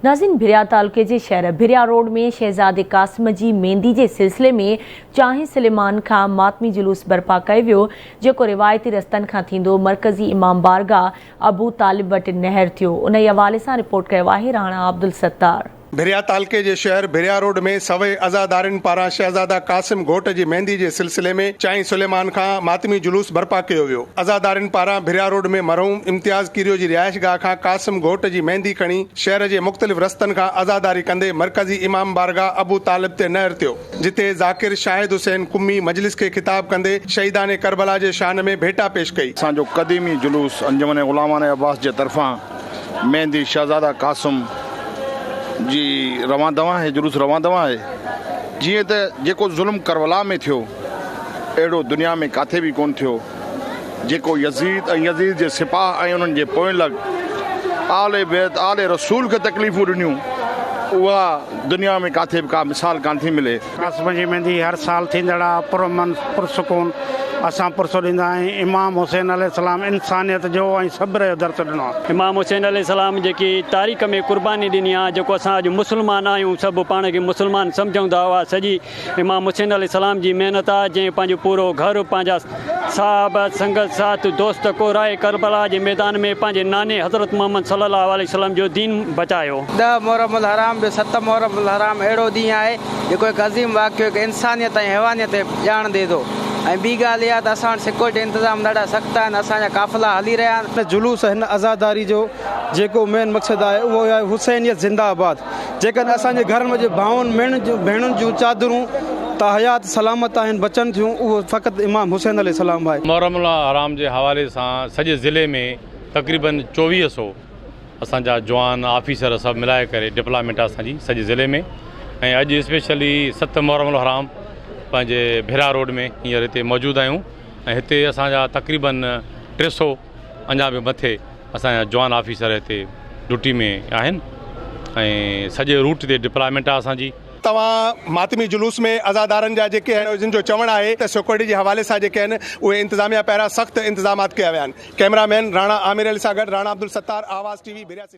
ناظرين ڀريا تعلقي جي شهر ڀريا روڊ ۾ شهزادي قاسم جي ميندي جي سلسلي ۾ چانهه سليمان کان ماتمي جلوس برپا ڪيو ويو جيڪو روايتي رستن کان ٿيندو مرڪزي امام بارگاهه ابو طالب وٽ نهر ٿيو انهي حوالي سان رپورٽ ڪيو آهي راڻا عبدالستار. ڀريا تعلقي جي شهر ڀريا روڊ ۾ سوين عزادارين پاران شهزاده قاسم گهوٽ جي ميندي جي سلسلي ۾ چائين سليمان کان ماتمي جلوس برپا ڪيو ويو. عزادارين پاران ڀريا روڊ ۾ مرحوم امتياز ڪيريو جي رهائشگاهه کان قاسم گهوٽ جي ميندي کڻي شهر جي مختلف رستن کان عزاداري ڪندي مرڪزي امام بارگاهه ابو طالب تي نهر ٿيو جتي ذاڪر شاهد حسين قمي مجلس کي خطاب ڪندي شهيدان ڪربلا جي شان ۾ ڀيٽا پيش ڪئي. اسان جو قديمي جلوس انجمن غلامان عباس جي طرفان ميندي شهزاده قاسم جي روان دوان آهي جلوس روان دوان آهي جيئن ته جيڪو ظلم ڪربلا ۾ ٿيو اهڙو دنيا ۾ ڪاٿي به ڪونه ٿيو جيڪو يزيد ۽ يزيد جي سپاهه ۽ انهن جي پوئلڳ آل بيت آل رسول کي تڪليفون ڏنيون اها دنيا ۾ ڪاٿي به ڪا مثال ڪانه ٿي ملي. قاسم جي ميندي هر سال ٿيندڙ آ پرامن پرسڪون اسان پرسو ڏيندا آهيون امام حسين عليه السلام انسانيت جو ۽ صبر جو درس ڏنو آ. امام حسين عليه السلام جيڪي تاريخ ۾ قرباني ڏني آ جيڪو اسان اڄ مسلمان آهيون سڀ پاڻ کي مسلمان سمجهون ٿا اها سڄي امام حسين عليه السلام جي محنت آ جنهن پنهنجو پورو گهر پنهنجا صاحب سنگت ساٿ دوست ڪورائي ڪربلا جي ميدان ۾ پنهنجي ناني حضرت محمد صلي الله عليه وسلم جو دين بچايو. ڏهه محرم الحرام ٻيو ست محرم الحرام اهڙو ڏينهن آهي جيڪو هڪ عظيم واقعو هڪ انسانيت ۽ حيوانيت تي ڄاڻ ڏئي ٿو ۽ ٻي ڳالهه اها ته اسان وٽ سيڪيورٽي انتظام ڏاڍا سخت آهن اسان جا قافلا هلي رهيا آهن. هن جلوس هن عزاداري جو جيڪو مين مقصد آهي اهو آهي حسينيت زنده آباد جيڪڏهن اسان جي گهرن ۾ ڀائن ڀيڻن جون چادرون تا حيات سلامت آهن بچن ٿيون اهو فقط امام حسين عليه السلام آهي. محرم الحرام جي حوالي سان سڄي ضلعي ۾ تقريبن 24 سو اسان جا جوان آفيسر سڀ ملائي ڪري ڊپلائمينٽ آهي اسان جي سڄي ضلعي ۾ ۽ اڄ اسپيشلي ست محرم الحرام پنهنجي ڀيرا روڊ ۾ هينئر هتي موجود آهيون ۽ هتي اسان جا تقريبن 300 اڃا به مٿي اسان جا جوان آفيسر هتي ڊيوٽي ۾ آهن ۽ سڄي روٽ تي ڊپلائمينٽ آهي اسان جي. توهان ماتمي جلوس ۾ عزادارن جا جيڪي آهن جن جو چوڻ آهي ته سيڪيورٽي جي حوالي سان جيڪي آهن اهي انتظاميا پاران سخت انتظامات ڪيا ويا آهن ڪئميرا مين راڻا عامر علي سان گڏ راڻا عبدالستار آواز ٽي وي ڀريا سٽي.